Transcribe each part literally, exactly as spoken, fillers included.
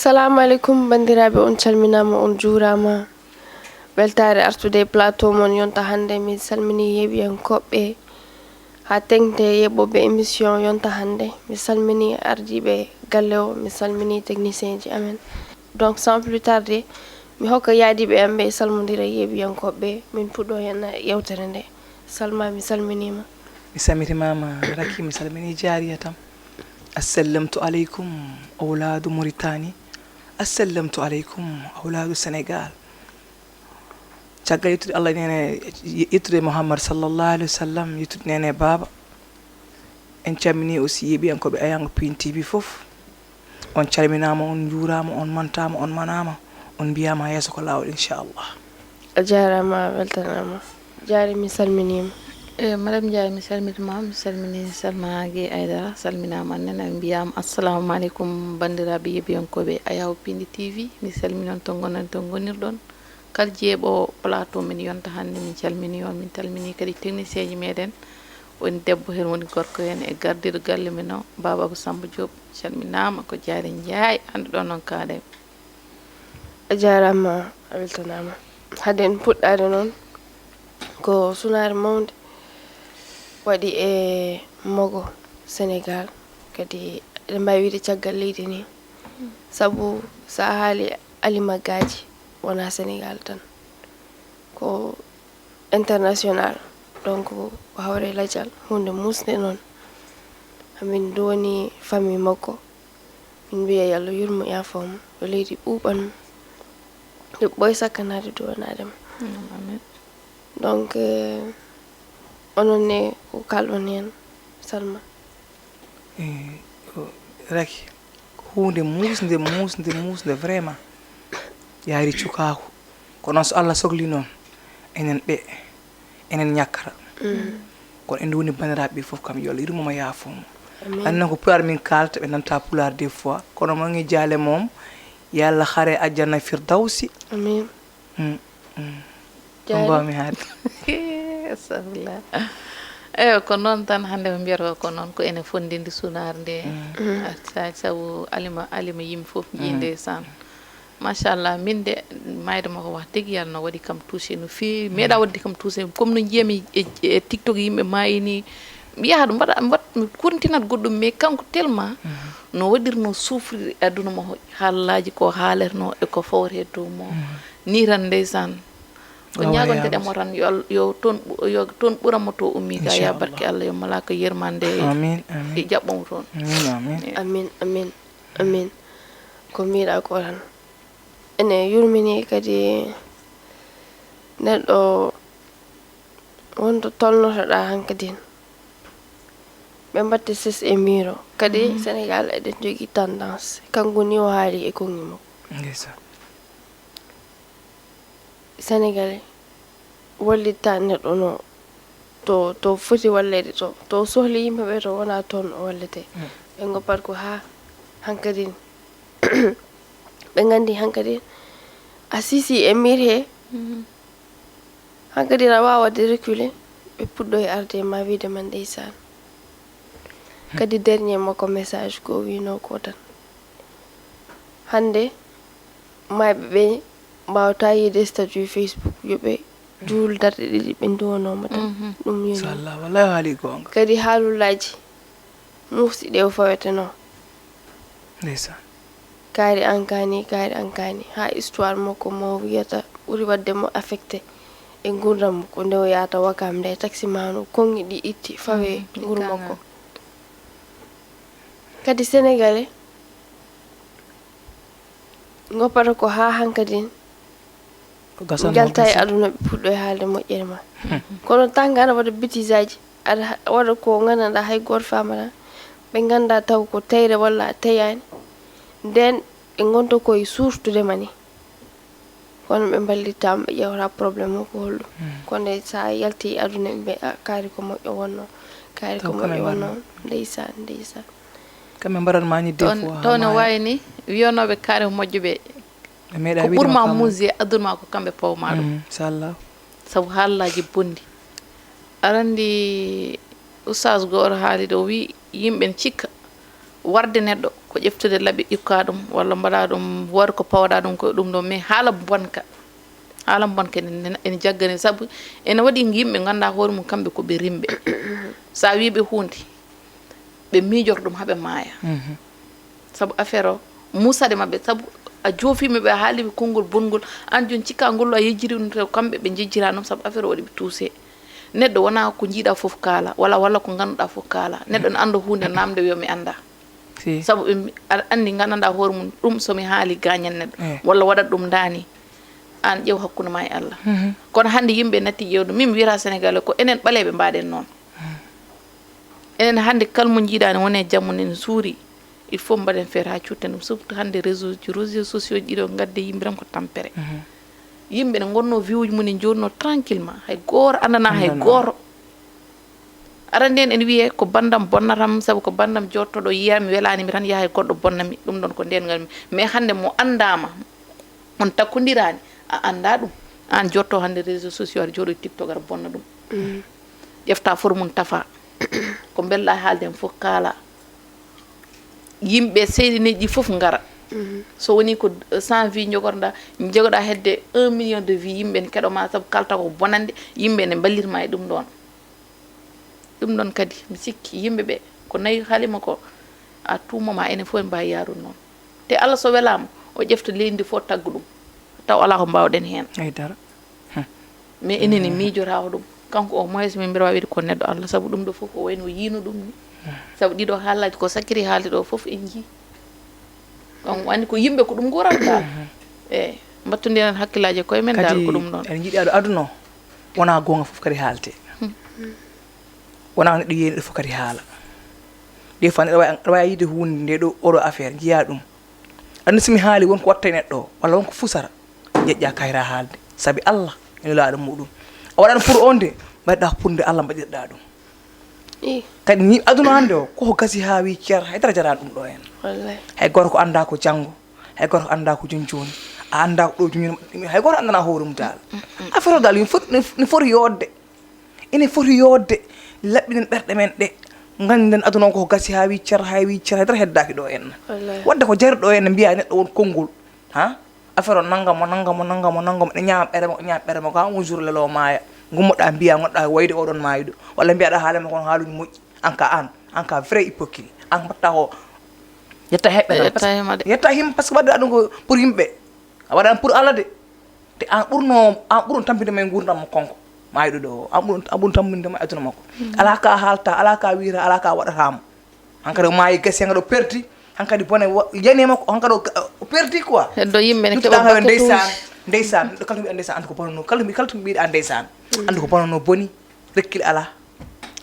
Assalamu aleykum, banndiraaɓe, on calminaama, on juuraama. Weltaare artude e plateau mon yonta hannde. Mi salminii yeeɓiyankooɓe haa teŋti yeeɓooɓe émission yonta hannde. Mi salminii ardiiɓe galle o, mi salminii technicien ji amen. Donc, sans plus tarder, mi hokka yaadiiɓe am ɓe salmondira e yeeɓiyankooɓe, min puɗɗo heen yewtere nde. Salma, mi salminiima. Mi salmitimaama, Raki, mi salminii Jaariya tam. Assallamtu aleykum, awlaadu Muritani. Assallamtu aleykum, awlaadu Senegaal. Caggal yettude Allah, neene, yettude Muhammad sallallahu alayhi wa sallam, yettude neene baaba. En calminii aussi yeeɓiyankooɓe Ayango Pin T V fof. On calminaama, on njuuraama, on mantaama, on manaama, on mbiyaama haa yeeso ko laawol, inchallah. A jaaraama, a weltanaama. Jaari, mi salminiima. E, Madame Ndiaye, mi salmitimaama, mi salminii Salma Gueye Aidara, salminaama annen, en mbiyaama assalamu aleykum, banndiraaɓe yeeɓiyankooɓe Ayaw Pindi T V, mi salminii on to ngonɗon, to ngonirɗon. Kala jeeɓo plateau, min yonta hannde, min calminii on, min calminii kadi technicien ji meɗen, woni debbo heen, woni gorko heen, e gardiiɗo galle men o, Baaba Abou Samba Diop, calminaama, ko Jaari Ndiaye, hannde ɗo noon kaaɗen. A jaaraama, a weltanaama. Hade en puɗɗaade noon, ko sunaare mawnde waɗi e mogo Senegaal, kadi eɗen mbaawi wiyde caggal leydi ni, sabu so a haali Alima Gaaji, wonaa Senegaal tan, ko international, donc ko hawre lajal, huunde muusnde noon. Amin ndowni famille makko, min mbiya yo Allah yurmo yaafo mo, yo leydi ɓuuɓan mo, yo ɓooy sakkanaade duwanaade mo. Mm, amin. Donc, eh, onon ne ko kalɗon heen, Salma? Eh, o, Raki, ko huunde muusnde, muusnde, muusnde, vraiment. Yaari cukaaku. Ko noon, so Allah sokli noon, enen ɓe, enen ñakkata. Mm. Kono en ndowni banndiraaɓe ɓe fof kam, yo Allah yurmo mo, yaafo mo. Amin. Annen ko pulaar min kaalata, ɓe nanta pulaar des fois. Kono mo ngi jaale moom, yo Allah hare aljanna firdawsi. Amin. Mm, mm. Ko Jaari. Mbaawmi haalde. Astafirullah. Eyo, ko noon tan, hannde ko mbiyata ko, ko noon, ko ene fonndinde sunaare nde. Mm. Mm. Arti sabu Alima, Alima yimɓe fof njii. Mm. Ndeysaan. Machallah, min de, maayde makko, wax dëgg Yàlla, no waɗi kam touché no feewi. Meeɗa waɗde kam touché, comme no njiyami e, e TikTok, yimɓe maayi ni, mi yaha ɗo mbaɗa, mbaɗ-, mi kontinat goɗɗum, mais kanko tellement no waɗirno souffrir e aduna makko, haalaaji ko haaletno e ko fawre e dow mo. Ni tan, ndeysaan. Ko ñaagonteɗen mo tan, yo Al-, yo toon ɓu-, yo toon ɓuran mo to ummi ka, ya barke Allah, yo malaaka yërmande e jaɓɓo mo toon. Amin, amin. Amin, amin, amin. Ko mbiɗa ko tan. Ene yurmini kadi neɗɗo wonto tolnotoɗaa hankadin. Ɓe mbaɗte ses e miiro. Kadi Senegaal eɗen jogii tendance. Kanko ni o haali e kongi makko. Ndeysaan. Senegaal wallitta neɗɗo no to, to foti walleede to. To sohli yimɓe ɓe to wona toon o wallete. Mm. Ɓe ngoppat ko haa hankadin. Ɓe nganndi hankadin a sisi e miir he. Mhm. Hankadin a waawa de reculer. Ɓe puɗɗo e arde ma wiide ma ndeysaan. Kadi dernier makko message ko wino ko tan. Hannde maayɓe ɓe mbaawata yiide statut Facebook, yo ɓe juul darɗe ɗiɗi ɓe nduwanooma tan. Mhm. Ɗum yoni. Inchallah, wallahi haali goonga. Kadi haalullaaji muusɗi ɗe o faweteno. Ndeysaan. Kaari an kaani, kaari an kaani. Haa histoire makko mo wiyata ɓuri waɗde mo affecté e nguurndam makko nde o yahata Wakaam nde taximaanu konngi ɗi itti fawe. Mhm. Nguru makko. Kadi Sénégalais ngoppata ko haa hankadin. Ko gasanoo njalta e gasi. Aduna, ɓe puɗɗo e haalde moƴƴere ma. Hmm. Kono tanga aɗa waɗa bêtisaaji, aɗa ha-, waɗa ko nganndanɗaa hay gooto faamataa. Ɓe nganndaa taw ko teyre walla a teyaani. Nden ɓe ngonta koye suurtude ma ni. Kono ɓe mballittaama, ɓe ƴeewata problème o ko holɗum. Hmm. Kono sa yalti e aduna, ɓe mbiya, "Ah, kaari ko moƴƴo wonno, kaari ko moƴƴo wonno." Ndeysaan, ndeysaan. Kamɓe mbaɗan ma ni des fois, taw ne waawi ni wiyonooɓe kaari ko moƴƴo ɓe. Ɓe meeɗa ko wiide ɓurma muusde e aduna ma ko kamɓe pawma ɗum. Mm, inchallah. Sabu haalaaji bonɗi. Aɗa anndi Oustaz gooto haali ɗo, o wi yimɓe ne cikka Warde neɗɗo ko ƴeftude laɓi ƴukka ɗum, walla mbaɗa ɗum, wooda ko pawaɗa ɗum, ko ɗum ɗo, mais haala bonka, haala bonka ene, ene, ene jaggani, sabu ene waɗi yimɓe ngannduɗaa hoore mum, kamɓe ko ɓe rimɓe. So a wii ɓe huunde, ɓe miijor ɗum haa ɓe maaya. Mhm. Sabu affaire o, muusade maɓɓe, sabu a joofiima ɓe, a haaliɓe konngol bonngol, aan jooni cikkaa ngol a yejjiri ɗum, taw kamɓe ɓe njejjiraani ɗum, sabu affaire o waɗi ɓe tuuse. Neɗɗo wonaa ko njiiɗaa fof kaala, walla, walla ko ngannduɗaa fof kaala. Neɗɗo ne annda huunde, naamnde wiya mi anndaa. Si. Sabu ɓe mbi-, aɗa anndi, nganndanɗaa hoore mum, ɗum so mi haali gaañan neɗɗo, eh, walla waɗat ɗum ndaani, aan ƴeew hakkunde ma e Allah. Mhm. Kono hannde yimɓe natti ƴeewde, min mi wiyata Sénégalais, ko enen ɓaleeɓe mbaɗen noon. Mhm. Enen hannde kala mo njiiɗaa ne woni e jamma ne, ne suuri, il faut mbaɗen feere haa cutten ɗum. Surtout hannde réseau ji, réseaux sociaux ji ɗiɗo ngadde yimɓe tan ko tampere. Mhm. Yimɓe ne ngonnoo vie uji mum, ne njoɗnoo tranquillement, hay gooto anndanaa hay gooto. Aɗa anndi en, ene wiyee ko banndam bonnatam, sabu ko banndam jooɗtooɗo, yiyaa mi welaani mi tan yaha e goɗɗo bonna mi, ɗum ɗoon ko ndeen ngal mi. Mais hannde mo anndaama, on takkondiraani, a anndaa ɗum. Aan jooɗtoo hannde réseaux sociaux, aɗa jooɗoo e TikTok, aɗa bonna ɗum. Mm. Ƴefta foto mum tafa. Ko mbelɗaa haalde heen fof kaala. Yimɓe seyɗineeji ɗi fof ngara. Mhm. So wonii ko, eh, cent vues njogorɗaa, njogoɗaa hedde un million de vues, yimɓe ne keɗo ma sabu kalta ko bonannde, yimɓe ne mballirma e ɗum ɗoon. Ɗum ɗoon kadi, mi sikki yimɓe ɓe, ko nayi Halima ko, à tout moment, enen fof en mbaawi yaarude noon. Te Allah so welaama, o ƴefta leydi ndi fof tagga ɗum, taw alaa ko mbaawɗen heen. Hay dara. Hmm. Mais enen en miijotaako ɗum. Kanko au moins min mbiɗa waawi wiide ko neɗɗo Allah, sabu ɗum ɗo fof ko wayno o yiino ɗum ni. Hmm. Sabu ɗiɗo haalaaji ko sakkiri haalde ɗo fof en njii. Donc anndi ko yimɓe ko ɗum nguurata dal. Hmm. Eeyi, mbattondiren hakkillaaji e koye men dal ko ɗum ɗoon. Kadi eɗen njiɗi ado aduna o, wonaa goonga fof kadi haalte. Hmm. Wonaa neɗɗo yeeni ɗo fof kadi haala. Des fois neɗɗo wawi, aɗa wawi yiide huunde nde ɗo, oɗo affaire, njiyaa ɗum. Anndi so mi haali won ko watta e neɗɗo o, walla won ko fusata, njeƴƴa kayra haalde. Sabi Allah, e Nulaaɗo muɗum. A waɗan pour on de, mbaɗɗa ko pour nde Allah mbaɗirɗa ɗum. Ih. Kadi ni aduna hannde o, koko gasi haa wi cer, hay dara jarani ɗum ɗo en. Wallahi. Hay gooto ko annda ko janngo, hay gooto ko annda ko jooni jooni. A annda ko ɗo jooni jooni, hay gooto anndana hoore mum dal. Mm, mm, mm. Affaire o dal, ina foti, ina foti yooɗde. Ina foti yooɗde, laɓɓinen ɓerɗe men ɗe. Ngannden aduna o koko gasi haa wi cer, haa wi cer, hay dara heddaaki ɗo en. Wallahi. Wadde ko jari ɗo en, mbiya neɗɗo won konngol. Ha? Affaire o nannga mo, nannga mo, nannga mo, nannga mo, ene ñaama ɓere makko, ñaama ɓere makko, haa un jour lelo maaya. Ngummoɗaa mbiya, ngonɗaa wayde oɗon maayɗo. Walla mbiyaɗaa haala makko on haaluji moƴƴi. An ka an, an ka vrai hypocrite. An mbaɗta ko yetta heɓɓe tan. Yetta hima de. Yetta hima, parce que waɗɗa ɗum ko pour yimɓe. A waɗan pour Allah de. Te an ɓurno, an ɓurno tampinde mo e nguurndam makko kanko. Maayɗo ɗo, an ɓurno, an ɓurno tampinde mo e aduna makko. Mm. Alaa ka haalta, alaa ka wiyata, alaa ka waɗata mo. Hankadi o maayi gasi, hankadi o perdi, hankadi bone wa-, yani e makko, hankadi o ga-, o perdi quoi. Heddo yimɓe ne keɓa batte ndeysaan, ndeysaan, neɗɗo kala to mbiɗa ndeysaan, andu ko bonno, kala to mbi-, kala to mbiɗa ndeysaan, mm, andu ko bonno boni, rekkil alaa.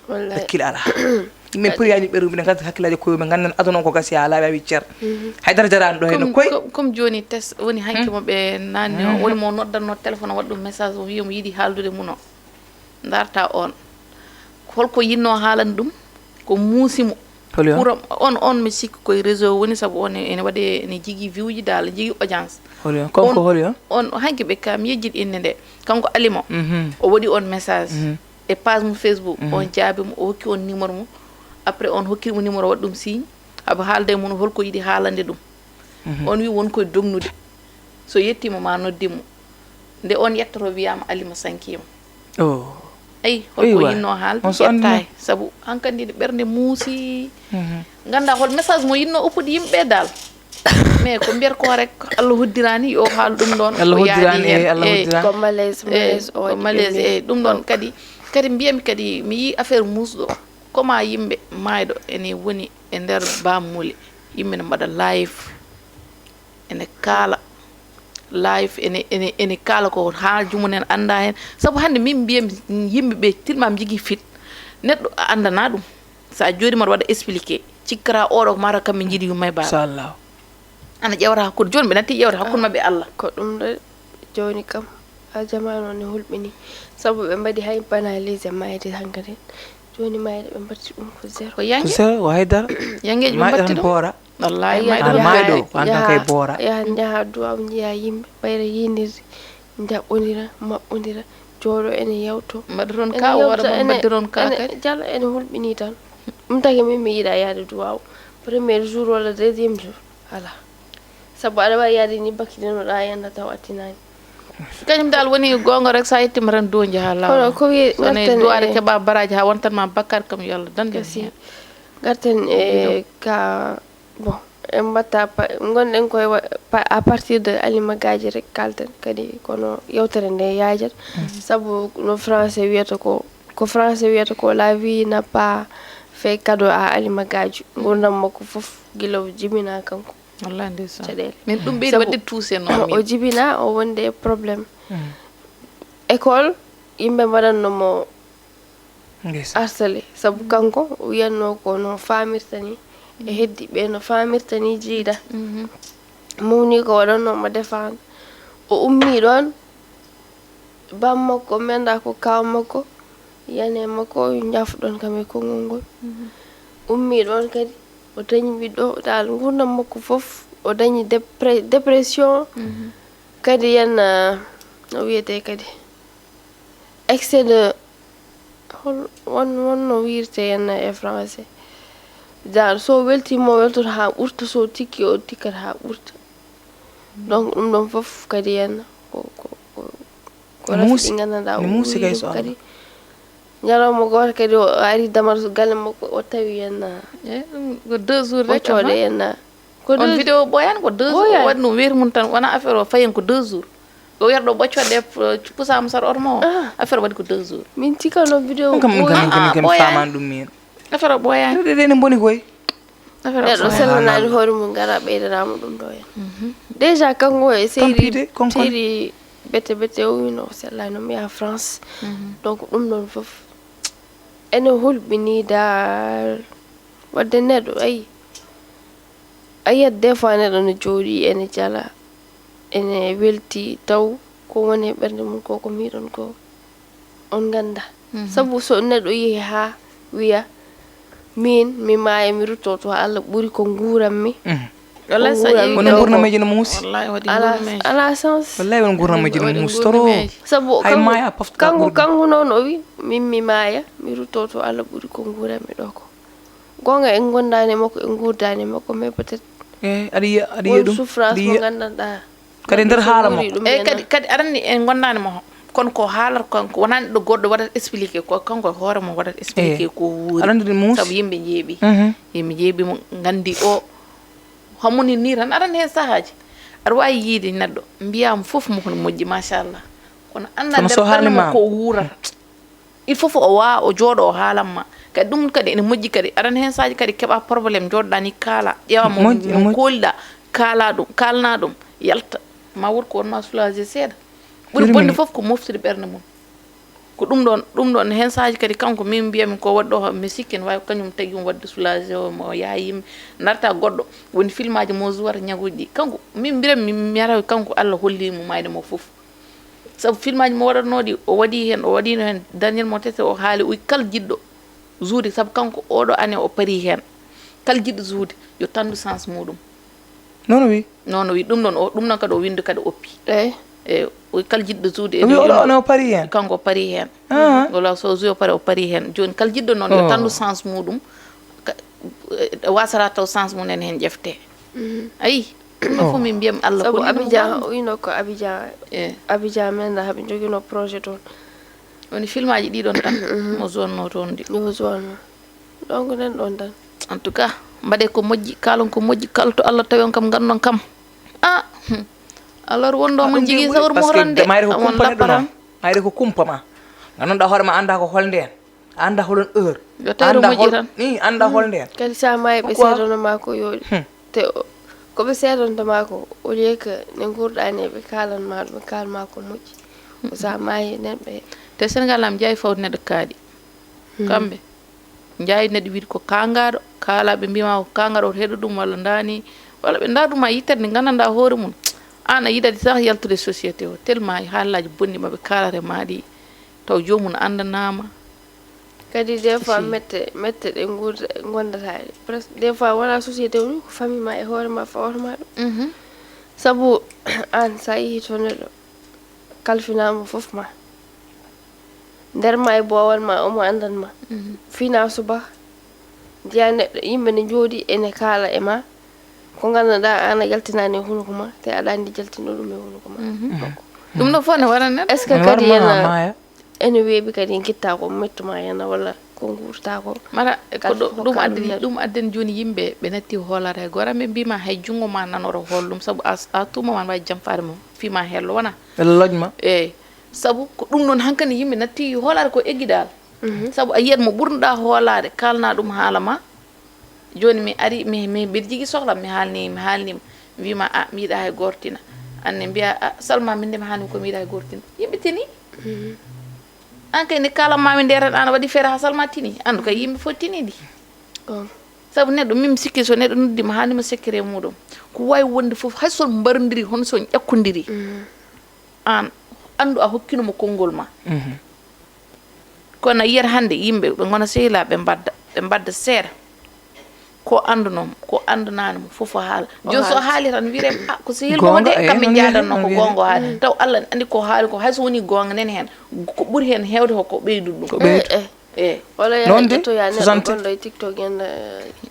Wallahi. Rekkil alaa. Yimɓe puri yani ɓe rumɓe, ngati hakkillaaji koye mumen, ngannden aduna o ko gasi haa laaɓi cer. Mhm. Hay dara jarani ɗo henno koy. Comme, comme jooni test woni hanki, hmm, mo ɓe nanni o, hmm, woni mo noddanno téléphone o waɗa ɗum message o wiya mo yiɗi haaldude mum o. Ndarta on. Holko yinno haalande ɗum? Ko muusi mo. Holi on? Pour on, on mi sikki koye réseau woni, sabu on ene waɗe, ene jigi view ji dal, jigi audience. Holi on? Kanko holi on? On, hanki ɓe kam yejjit innde nde. Kanko Alima. Mhm. O waɗi on message. Mhm. E page mo Facebook. Mhm. On jaabi mo, o hokki on numéro mo. Après on hokki mo numéro, waɗi ɗum signe. Aba haalde e mum holko yiɗi haalande ɗum. Mhm. On wi won koye dognude. So yettiima ma noddi mo. Nde on yettoto wiyama Alima sankima. Oh. Ayi, holko yinno haalde? On so anndi yettaay. Sabu hankadi nde ɓernde muusi. Mhm. Ngannda hol message mo yinno uppude yimɓe dal. Mais ko mbiyata ko rek, Allah hoddirani yo haal ɗum ɗon. Allah hoddirani, eyi, Allah hoddirani. Ko malaise, eh, malaise o ko waɗi malaise, ɗum. Eyi, ɗum ɗon kadi, kadi mbiyami kadi, mi yii affaire muusɗo. Koma yimɓe maayɗo ene woni e nder bammuule. Yimɓe ne mbaɗa live. Ene kaala live, ene, ene, ene kaala ko haaju mum en annda heen. Sabu hannde min mbiyam yimɓe ɓe, tellement mi jogii fit. Neɗɗo a anndana ɗum. So a jooɗiima aɗa waɗa expliqué, cikkata oɗo ko mata kamɓe njiɗi yumma e baaba. Inchallah. Ana ƴeewata hakkunde, jooni ɓe natti ƴeewde hakkunde maɓɓe e Allah. Ko ɗum ɗo jooni kam, a jamaanu o ne hulɓini. Sabu ɓe mbaɗi hay banalisé mayde hankadi. Jooni mayde ɓe mbaɗti ɗum ko zéro. Ko yange? Ko zéro, ko hay dara. Yangeeji ɓe mbaɗti ɗum. Boora. Wallahi, mayɗo an ɗum mayɗo, an tan kay boora. Yaha, yaha duwaw njiya yimɓe, ɓayra yinirde, njaɓɓondira, maɓɓondira, jooɗo ene yewto. Mbaɗoton ka, ene yewta, wooda mo ene, mbaddiron ka ene kadi. Jala ene hulɓini tan. Ɗum tagi min mi yiɗa yaade duwaw. Premier jour walla deuxiéme jour, alaa. Sabu aɗa waawi yahde ni bakkidinoɗaa yannda taw a tinaani. Kañum dal woni goonga rek, so a yettiima tan duunde haa laawol. Kono ko wiye So ne duwaade keɓa baraaji haa wontan ma bakkaat kam, yo Allah dandu en heen. Garten e ka, bon, en mbatta pa- ngonɗen koye wa- pa- à partir de alimagaaji rek kalten kadi, kono yewtere nde yaajat. Sabu no français wiyata ko, ko français wiyata ko la vie n'a pas fait cadeau à alimagaaji. Nguurndam makko fof gila o jibinaa kanko. Wallahi ndeysaan. Caɗeele. Min ɗum ɓeydi Sabu waɗde tuuse no O jibinaa, o wonde e problème. École, yimɓe mbaɗanno mo Ndeysaan. harcelé, sabu kanko o wiyatno ko no faamirta ni, e heddi ɓe no faamirta ni jiida. Mawni ko waɗanno mo défendre. O ummi ɗoon, bam makko, mi annda ko kaw makko, yani e makko, o wi, "Njaafo-ɗon kam e konngol ngol." Ummi ɗoon kadi, o dañi ɓiɗɗo, dal nguurndam makko fof, o dañi dépre- dépression. Kadi yen, ah, no wiyetee kadi, excès de, hol won won no wiyetee yen e français, dal so weltiima o weltoto haa ɓurta, so tikki o tikkat haa ɓurta. Donc ɗum ɗoon fof kadi yen ko ko ko ko Ne rafi muusi. Ɗi nganndanɗaa Ne o muusi wuuri kay ɗum so kadi. Ñalawma gooto kadi o ari damar galle makko, o tawi yen, ah, Eh, ɗum ko deux jours rek. ɓoccooɗe yen, ah, ko On deux- vidéo ɓooyaani, ko deux jours. Ɓooyaani. Waɗi ɗum weeri mum tan, wona affaire o fayen ko deux jours. O wiyata ɗo ɓoccooɗe, eh, pusaama sar ormo o. Ah. Affaire waɗi ko deux jours. Min cikkanno vidéo Ɗum kam min kam min ɓooyi. kam min Ah, ɓooyaani. Faamaani ɗum min. Affaire o ɓooyaani. Rede de ne mboni koy. Affaire o Neɗɗo ɓooyaani. sellanaani hoore mum, ngara ɓeydanaama ɗum ɗo yen. Déjà kanko e seydi Tampide, konkon. Seydi bete bete o wino o sellaani, o mi yaha France. Donc ɗum ɗoon fof ene hulɓini dal. Waɗde neɗɗo, ayi, a yiyat des fois neɗɗo ne jooɗi, ene jala, ene welti, taw ko woni e ɓernde mum ko, ko miɗon ko on ngannda. Sabu so neɗɗo yehi haa wiya, "Min mi maaya, mi rutto to Allah, ɓuri ko nguurammi." Wallahi, so a Nguuran ƴeewi Woni ɗo nguurndam ko- meeji no muusi. Wallahi, waɗi Ala, nguurndam meeji. Ala sens. Wallahi woni nguurndam meeji no Waɗi muusi nguurndam toro. meeji. Sabu Hay kanko- maaya pafta kanko ɓurɗo. Kanko noon o wi, "Min mi maaya, mi rutto to Allah, ɓuri ko nguurammi ɗo ko." Goonga en ngondaani e makko, en nguurdaani e makko, mais peut-être Eh, aɗa yiya aɗa yiya won ɗum. Souffrance Aɗa mo yiya. nganndanɗaa. Kadi nder Neɗɗo so haala wuuri makko. ɗum Eyi, ɓe kadi noon. Kadi aɗa anndi en ngondaani mo. Kono ko haalata kanko, wonaa neɗɗo goɗɗo waɗata expliqué, ko kanko e hoore mum waɗata expliqué. Ko wuuri. Aɗa anndi ɗum muusi. Sabu yimɓe njeeɓi. Yimɓe njeeɓi mo, nganndi o. Hammoni ni tan, aɗa anndi heen sahaaji aɗa waawi yiyde neɗɗo mbiyaama fof mo kono moƴƴi, machallah, kono annda nder ɓernde mum ko wuurata. Il faut fof o waawa, o jooɗo, o haalan ma. Kadi ɗum kadi ene moƴƴi kadi. Aɗa anndi heen sahaaji kadi keɓa problème, jooɗoɗa ni kaala, ƴeewa mo, mo kooliɗa, kaala ɗum, kaalna ɗum, yalta. Ma wood ko wonma soulagé seeɗa. Ɓuri bonde fof ko moftude ɓernde mum. Ko ɗum ɗoon, ɗum ɗoon heen sahaaji kadi kanko min mbiyami ko waɗɗo, mi sikki ne waawi kañum tagi ɗum waɗde soulagé o, mo yaha yimɓe ndarta goɗɗo woni filmaaji mo zuwata ñaguuji ɗi. Kanko min mbiran mi miyata kanko Allah holli mo maayde mo fof. Sabu filmaaji mo waɗatnoo ɗi, o waɗi heen, o waɗiino heen dernier mo tete, o haali, o wi kala jiɗɗo zuude, sabu kanko oɗo année o pari heen. Kala jiɗɗo zuude yo tanndu chance muɗum. Noon o wi. Noon o wi. Ɗum ɗoon o, ɗum ɗoon kadi o winndi kadi o oppi. Eyi. E o wi kala jiɗɗo zuude e O wi oɗo année o pari heen. Kanko o pari heen. Wala so zuude o pari, o pari heen. Jooni kala jiɗɗo noon yo tanndu chance muɗum. Ka- e, wasata taw chance mum en heen ƴeftee. Ayi. Ɗum ɗo fof min mbiyam Allah. Sabu holli ɗum Abidjan, o wino ko Abidjan. E. Abidjan men ɗa haɓe njoginoo projet toon. Woni filmaaji ɗi ɗoon tan mo zone no toon ɗi. Mo zone no. Donc nen ɗoon tan. En tout cas, mbaɗee ko moƴƴi, kaalon ko moƴƴi, kalto Allah tawi on kam, nganndon kam. Ah, hmm. Alors wonɗo mo jigi sawru mo rande. Mayre ko kumpa neɗɗo noon. Mayre ko kumpa ma. Ngannduɗaa hoore ma annda ko hol ndeen. Annda holon heure. Yo tawi ɗo moƴƴi tan. Ni annda hol ndeen. Kadi sa maayi ɓe seedano ma ko yooɗi. Te o- ko ɓe seedanta ma ko, au lieu que ne nguurɗaa ne ɓe kaalan ma ɗum, ɓe kaal ma ko moƴƴi. Ko sa maayi nen ɓe. Te Sénégal am jaay fawde neɗɗo kaaɗi. Kamɓe njaay neɗɗo wiide ko kaangaaɗo, kaalaaɓe mbiyma ko kaangaaɗo, oto heɗo ɗum walla ndaani, walla ɓe ndaa ɗum a yitere nde nganndanɗaa hoore mum. Aan a yiɗat sah yaltude société o, tellement haalaaji bonɗi maɓe kaalata ma ɗi, taw joomum anndanaama. Kadi des fois mette mette ɗe nguurda- ngonndata ɗe. Presque des fois wonaa société o ni, ko famille ma e hoore ma fawata ma ɗum. Sabu aan sa yehi to neɗɗo kalfinaama fof ma. Nder ma e boowal ma omo anndan ma. Fina subaka Njiya neɗɗo, yimɓe ne njooɗi ene kaala e ma ko nganndanɗaa aan a jaltinaani e hunuko ma, te aɗa anndi jaltinɗo ɗum e hunuko ma. Ɗum ɗo fof ne wara neɗɗo. Est-ce que kadi ena ene weeɓi kadi ngitta ko mettuma hena walla ko nguurta ko? Mara ko ɗum addani ɗum addani jooni yimɓe ɓe natti hoolaare hay gooto ɓe mbima hay junngo ma nanoro hool ɗum sabu a tout moment wawi jamfaade mo fima hello wona ɓe lojma. Eyi, sabu ko ɗum noon hankadi yimɓe natti hoolaare ko eggidaal. Sabu a yiyat mo ɓurnoɗa hoolaare kalna ɗum haala ma. Jooni mi ari mi mi mbiɗa jogii sohla mi haalni mi haalnima mi wima a mi yiɗa hay gooto tina. Anne mbiya a Salma min de mi haalnima ko mi yiɗa hay gooto tina yimɓe tini. An kay nde kalanmami nde tan an waɗi feere ha Salma tini andu kay yimɓe fof tinidi. Sabu neɗɗo min mi sikki so neɗɗo noddima haalnima secret muɗum ko wawi wonde fof hay son mbarondiri hono son ƴakkodiri. An andu a hokkinoma konngol ma. Kono a yiyat hannde yimɓe ɓe ngona sehilaɓe ɓe mbadda ɓe mbadda seeɗa. Ko anndunomo ko anndananimo fof o haala. Jooni so haali tan wire a ko sehil ko wonde kamɓe jaadanno ko goonga o haali taw Allah ne anndi ko haali ko hayso woni goonga nene heen. Ko ɓuri heen heewde ko ko ɓeydude ɗum. Ko ɓeydu. Eyi. Wala yaha ƴettoya neɗɗo gonɗo e TikTok en.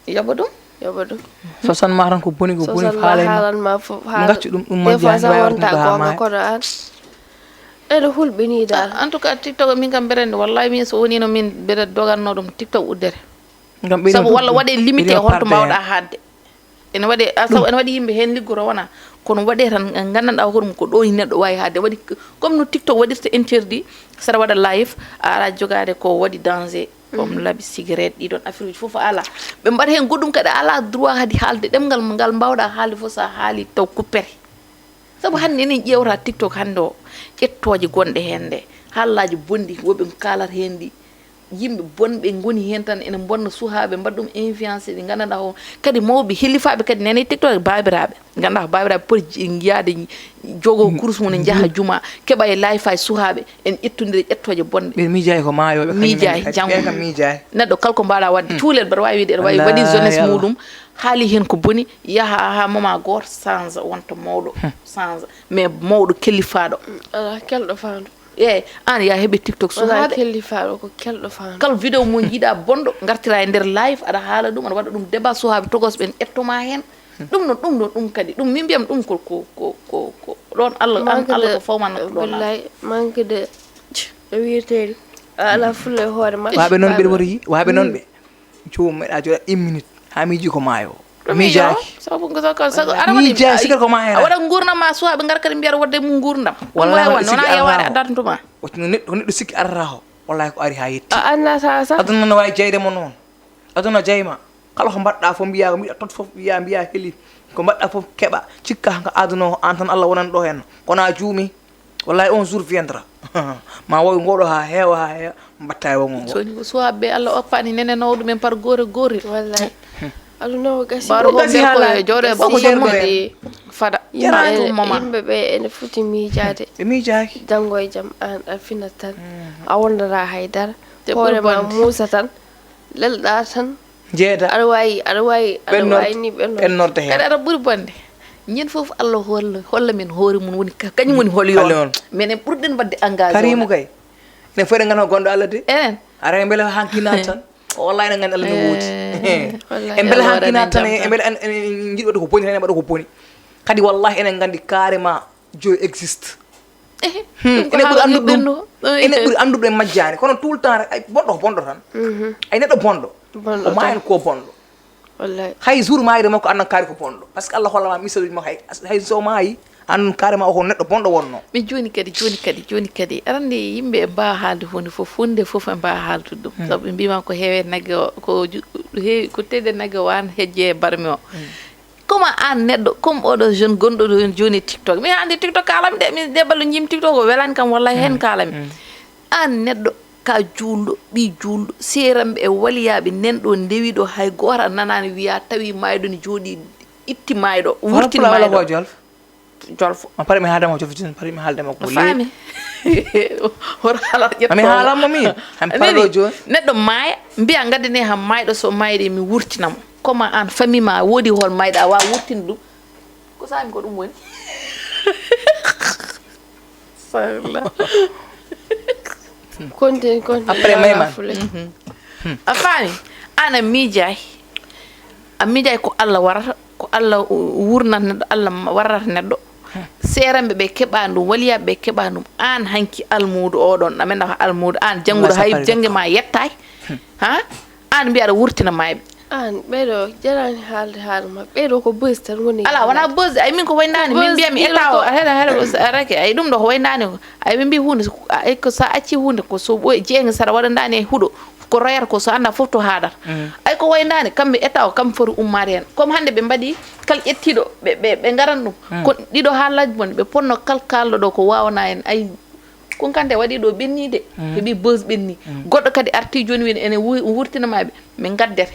Yoɓa ɗum. Yoɓa ɗum. Sosanma tan ko boni ko boni. Faalay ma. Haalanma fof. Ngaccu ɗum ɗum majji. Des fois sa wonta goonga kono an. Eɗo hulɓini dal. En tout cas TikTok min kam mbeɗa anndi wallahi min so wonino min mbeɗa doganno ɗum TikTok uddere. Sabu walla waɗe limité holto mbawɗa haadde. Ene waɗe sabu ene waɗi yimɓe heen liggoro wona kono waɗe tan nganndanɗa hoore mum ko ɗo neɗɗo wawi haadde waɗi. Comme no TikTok waɗirta interdit saɗa waɗa live a ara jogade ko waɗi danger. Comme laɓi cigarette ɗiɗon affaire uji fof ala. Ɓe mbaɗa heen goɗɗum kadi ala droit hadi haalde ɗemngal ngal mbawɗa haalde fof sa haali taw kuppere. Sabu hannde enen ƴeewata TikTok hannde o ƴettooje gonɗe heen nde haallaaji bonɗi woɓe kaalata heen ɗi. Yimɓe bonɓe ngoni heen tan ene mbonna suhaaɓe mbaɗa ɗum influence ɗi nganndanɗaa o kadi mawɓe helifaaɓe kadi nene TikTok e baabiraaɓe nganndanɗaa ko baabiraaɓe poti yaade jogo kurus mum ne njaha juma keɓa e layfaaji suhaaɓe ene ƴettondira ƴettooje bonɗe. Ɓe miijaay ko maayooɓe miijaay janngo miijaay neɗɗo kala ko mbaɗa waɗde tuulel mbaɗa waawi wiide aɗa waawi waɗi jeunesse muɗum. Haali heen ko boni yaha haa moment gooto change wonta mawɗo. Change mais mawɗo kellifaaɗo. Alaa kelɗo faandu. Eeyi aan yaa heɓe TikTok suhaaɓe. Kelli faaɗo ko kelɗo faandu. Kala vidéo mo njiiɗa bonɗo ngartira e nder live aɗa haala ɗum aɗa waɗa ɗum débat suhaaɓe togos ɓen ƴettoma heen. Ɗum ɗon ɗum ɗon ɗum kadi ɗum min mbiyam ɗum ko ko ko ko ko ɗon Allah an Allah ko fawman ɗon. Wallay manque de no wiyeteri a ala fulla e hoore ma. Waɓe noon mbeɗa wota yi waɓe noon ɓe. Joomum meɗa jooɗa une minute ha miiji ko maayo. Miijaaki. Miijaaki sikka ko maa heen. A waɗa nguurndam ma suwaaɓe ngar kadi mbiyata wodde mum nguurndam. Wallaahi wona yewaade a darntuma. Wotino neɗɗo ko neɗɗo sikki arata ho. Wallaahi ko ari ha yetti. A annata sa. Aduna no waawi jeyde mo noon. Aduna jeyma. Kala ko mbaɗɗa fof mbiya ko mbiɗa tot fof mbiya mbiya heli. Ko mbaɗɗa fof keɓa cikka ko aduna o an tan Allah wonani ɗo heen. Kono a juumi. Wallahi un jour viendra ma wowi ngoɗo ha heewa ha heewa mbatta e wongo ngo. Soni ko suwaɓe ɓe Allah oppani nenenowo ɗumen par goto goto. Wallahi. Aduna o gasi. Baro ko gasi ha laɓi. Jooɗo e ɓaɓɓe mum fada. Jarani ɗum mama. Yimɓe ɓe ene foti miijade. Ɓe miijaki. Janngo e jam an a finat tan. A wondata haydara. Hoorema muusa tan. Lelɗa tan. Jeeda. Aɗa wawi aɗa wawi aɗa wawi ni ɓenno ɓennorde heen. Kadi aɗa ɓuri bonde. Ñin fof Allah holla holla min hoore mum woni kañum woni holi on. Menen ɓurɗen wadde engagé. Karimu kay. Enen fof eɗen ngannda ko gonɗo Allah de. Enen. Ara en mbela hankinat tan. Wallahi enen ngannda Allah no woodi. En mbela hankinat tan en mbela jiɗi wadde ko boni tan en mbaɗa ko boni. Kadi wallahi enen nganndi carrément Dieu existe. Ene ɓuri anndude ɗum ene ɓuri anndude en majjaani kono tout le temps rek ay bonɗo ko bonɗo tan. Ay neɗɗo bonɗo o maayan ko bonɗo. Hay jour maayde makko annan kaari ko bonɗo parce que Allah hollama misaluji makko hay hay so maayi annan kaari ma o ko neɗɗo bonɗo wonno. Mais jooni kadi jooni kadi jooni kadi aɗa anndi yimɓe e mbaawa haalde huunde fof huunde fof e mbaawa haaldude ɗum sabu ɓe mbima ko heewe nagge o ko heewi ko tede nagge o an hejje e barmi o. Comme aan neɗɗo comme oɗo jeune gonɗo ɗo jooni e tiktok min hannde tiktok kaalami de min debalo jiimi tiktok o welani kam wallay heen kaalami. Aan neɗɗo ka juulɗo ɓii juulɗo seeranɓe e waliyaaɓe nanɗo ndewiɗo hay gooto a nanaani wiya tawi maayɗo ne jooɗi itti maayɗo wurtin maayɗo. Jolfo. Ma pare mi haalda ma jolfo jolfo pare mi haalda ma ko leewi. Faami. Hoto haala ƴetto. Ami haalan mo mi. Ami pare ɗo jooni. Neɗɗo maaya mbiya ngaddane ham maayɗo so maayɗe mi wurtina mo. Koma aan famille ma woodi hol maayɗo a waawa wurtinde ɗum. Ko saami ko ɗum woni. Sarla. Continue continue. Après mayman. A faami. Aan a miijaay, a miijaay ko Allah warata, ko Allah wurnata neɗɗo, Allah warrata neɗɗo. Seeranɓe ɓe keɓa ɗum, waliyaaɓe ɓe keɓa ɗum. Aan hanki almuudo oɗon, amen naka almuudo, aan jannguɗo hay jannge ma yettaay. Ha? Aan mbiya aɗa wurtina maayɓe. Aan ɓeɗo jarani haalde haala ma. Ɓeɗo ko buzz tan ngoni. Ala, wona buzz. Ay, min ko wayndani. Min mbiya mi etta o. Hela, hela, arake. Ay, ɗum ɗo ko wayndani ko. Ay, ɓe mbi hunde, ay, ko sa acci hunde ko so ɓoy jeenge saɗa waɗandani e huɗo. Ko royata ko so anda fof to haɗata. Ay, ko wayndani kamɓe etta o, kamɓe foti ummaade hen. Comme hannde ɓe mbaɗi kala ƴettiɗo, ɓe, ɓe, ɓe ngaran ɗum. Ko ɗiɗo haalaji mon, ɓe ponno kal kalɗo ɗo ko wawana en. Ay, Kunkante waɗi ɗo ɓenni de, heɓi buzz ɓenni. Goɗɗo kadi arti joni wiyde ene wu-, wurtina mayɓe, min gaddete.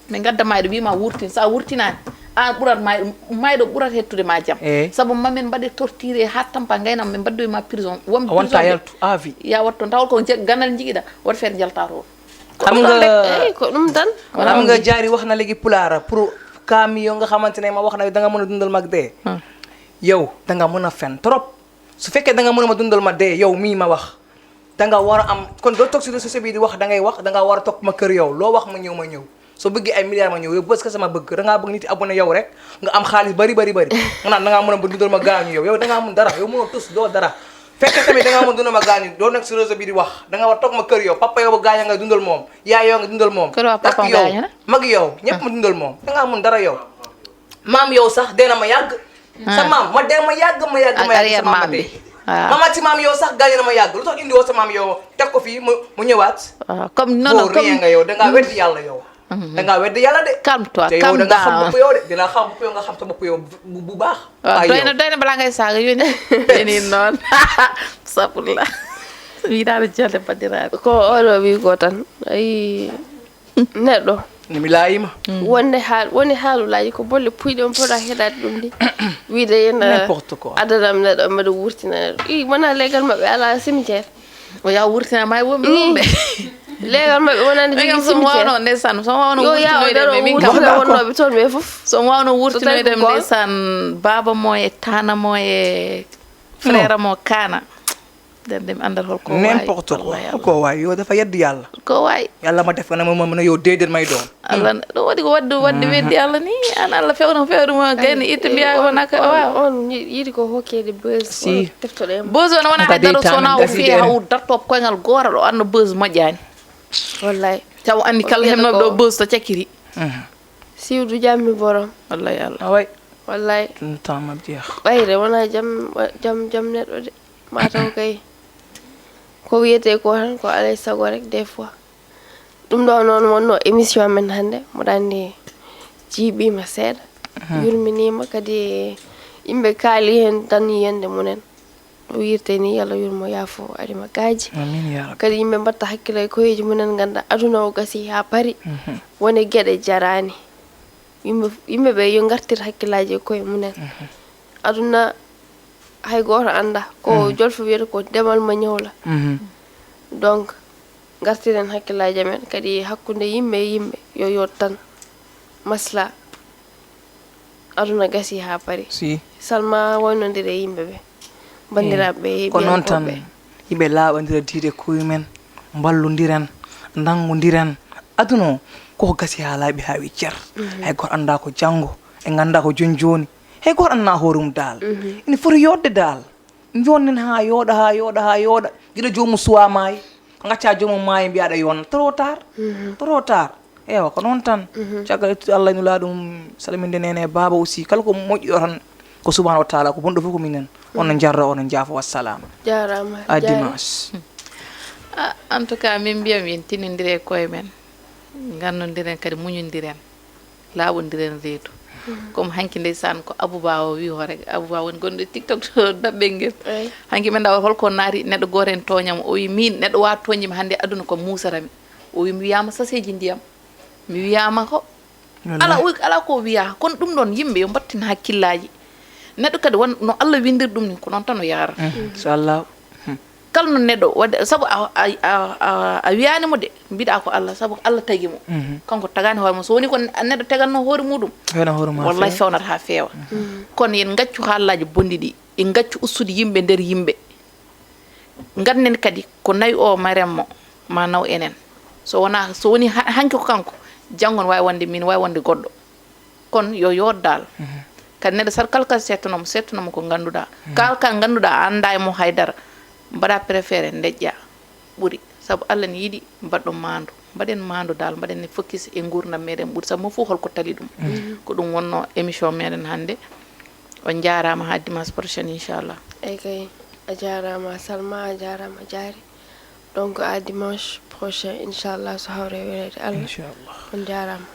Min gadda mayɗo wima wurtin, sa wurtinani, an ɓurat mayɗo, mayɗo ɓurat hettude ma jam. Sabu mamin mbaɗe torturé ha tampa gaynam, min mbaddoy ma prison. Wonɓe prison wonta yaltu à vie. Ya watto taw ko je-, ganal jigiɗa, wot feere jalta toon. Xam nga, eyi, ko ɗum tan. Xam nga Jaari wax na léegi pulaar pour camion nga xamante ne ma wax na danga mën a dundal mag dee. Yow danga mën a fen trop. Su fekkee danga mën a ma dundal ma dee, yow mii ma wax, danga war a am, kon doo toog si réseaux sociaux bi di wax, dangay wax, danga war a toog ma kër yow, loo wax ma ñëw, ma ñëw. Soo bëggee ay milliards ma ñëw, yow bës kese ma bëgg, dangaa bëgg nit yi abonné yow rek, nga am xaalis bari, bari, bari. Nga naan dangaa mën a ba dundal ma gaañu yow, yow dangaa mën dara, yow mënoo tus, doo dara. Fekkee tamit dangaa mën dundal ma gaañu, doo nekk si réseau bi di wax, danga war a toog ma kër yow, papa yow ba gaañu nga dundal moom, yaay yow nga dundal moom. Kër waa papa rakk yow, gaañu na? Mag yow, ñëpp ma dundal moom, dangaa mën dara yow. Maam yow sax dee na ma yàgg. Sa maam ma dee ma yàgg, ma yàgg, ma yàgg, sa maam ma dee. Mama ci maam yow sax gaañu na ma yàgg, lu tax indi woo sa maam yow teg ko fii mu, mu ñëwaat? Waaw, comme non, non, comme nga yow, dangaa weddi yàlla yow. Dangaa weddi yàlla de. Calme toi, te yow calme down. Danga xam bopp yow de, dinaa xam bopp yow, nga xam sa bopp yow bu, bu baax. Waaw, doy na, yow doy na balaa ngay saaga, yoni. Yoni noon. Sapula. Wi daal jolde bandiraɓe. Ko oɗo wi ko tan. Ay. Neɗɗo. Ne mi laayima. Wonde haal, woni haalulaaji ko bolle puyɗe on poɗa heɗaade ɗum ɗi. Wiide yen, n'importe quoi. Adanam neɗɗo, mbaɗa wurtina neɗɗo. I, wona legal maɓɓe ala cimetière. O yaa wurtina ma e wonɓe wonɓe. Legal maɓɓe wonande jogii cimetière. Somo wawno ndeysaan, somo wawno wurtinoyde ɓe min kam. Wonnoɓe toon ɓe fof. Somo wawno wurtinoyde ndeysaan, baaba mo e tana mo e frère mo kana. Nden de mi anndat holko o waawi. N'importe quoi. Wallahi Allah. Holko o waawi? Yo dafa yeddi Yàlla. Ko waawi. Yàlla ma def nga ne moom, moom ne yow déedéet may doon. Allah, ɗum waɗi ko wadde, wadde weddi Allah ni. An Allah fewno fewde mo, gayno itta mbiya wona ka, waaw. On yi-, yiɗi ko hokkeede buzz, si. Teftoɗe mo. Buzz on wona hay daro, so wona o fiya haw darto koyngal gooro ɗo anno buzz moƴƴani. Wallahi. Taw anndi kala hemnoɓe ɗo buzz to cakkiri. Siwdu jammi borom. Wallahi Allah. Away. Wallahi. Ɗum tamam jeex. Ɓayre wona jam, jam, jam neɗɗo de. Mataw kay ko wiyetee ko tan ko alay sago rek des fois. Ɗum ɗo noon wonno émission amen hannde, mboɗa anndi jiiɓiima seeɗa, yurminiima kadi, yimɓe kaali heen tan yiyannde mumen. O wirte ni, yo Allah yurmo, yaafo, adima gaaji. Amin ya rabbi. Kadi yimɓe mbatta hakkille e koyeeji mumen, ngannda aduna o gasi haa pari. Woni geɗe jaraani. Yimɓe, yimɓe ɓe yo ngartir hakkillaaji e koye mumen. Aduna hay gooto annda ko jolfo wiyata ko demal ma ñawla. Donc ngartiren hakkillaaji amen kadi hakkunde yimɓe e yimɓe, yo yoot tan, masla. Aduna gasi haa pari. Si. Salma waynondire e yimɓe ɓe. Banndiraaɓe ɓe, ko noon tan, yiɓe laaɓandira diiɗe koye men, mballondiren, ndanngondiren. Aduna o koko gasi haa laaɓi haa wi cer. Hay gooto annda ko janngo, en ngannda ko jooni jooni. Hay gooto annda hoore mum daal. Ina foti yooɗde daal. Jonnen haa yooɗa, haa yooɗa, haa yooɗa. Gila joomum suwa maayi. Ngacca joomum maayi mbiya aɗa yonna. Trop tard. Trop tard. Ewa, ko noon tan. Caggal ittude Allah e Nulaaɗo mum, salminde neene e baaba aussi. Kala ko moƴƴo tan ko Subhaanahu wa Taala, ko bonɗo fof ko minen. On no jarra, on no jaafo. Wassalam. Jaaraama. À dimanche. Ah, en tout cas, min mbiya min tinondire e koye men. Ngannondiren kadi muñondiren. Laaɓondiren reedu. Comme hanki ndeysaan ko Abouba o wi hoore, Abouba woni gonɗo e TikTok to daɓɓel ngel. Hanki min ndawa holko naati neɗɗo gooto en tooñam. O wi min neɗɗo waawa tooñde mi hannde aduna ko muusata mi. O wi mi wiyaama saseeji ndiyam. Mi wiyaama ko. Wallahi. Ala, o wi, ala ko wiya. Kono ɗum ɗoon yimɓe yo mbattin hakkillaaji. Neɗɗo kadi won no Allah winndiri ɗum ni, ko noon tan o yaara. Inchallah. Kala no neɗɗo waɗde, sabu a, a, a, a, a wiyaani mo de, mbiɗa ko Allah, sabu ko Allah tagi mo. Kanko tagaani hoore mum. So woni ko neɗɗo taganno hoore muɗum, wallahi fewnata haa feewa. Kono yen ngaccu haalaaji bonɗi ɗi, en ngaccu ustude yimɓe nder yimɓe. Ngannden kadi ko nawi o maren mo, ma naw enen. So wonaa, so woni ha-, hanki ko kanko, Janngo no waawi wonde min, waawi wonde goɗɗo. Kono yo yoot dal. Kadi neɗɗo sat kala ka settanoma, settanoma ko ngannduɗaa. Kala ka ngannduɗaa a anndaa e mo haydara, mbaɗa préféré ndeƴƴa ɓuri. Sabu Allah ne yiɗi mbaɗɗo maandu. Mbaɗen maandu dal, mbaɗen ne focus e nguurndam meɗen ɓuri. Sabu mo fof holko tali ɗum. Ko ɗum wonno émission meɗen hannde. On njaaraama, haa dimanche prochain, inchallah. Eyi kay, a jaaraama Salma, a jaaraama Diary. Donc à dimanche prochain, inchallah, so hawre weleede Allah. Inchallah. On njaaraama.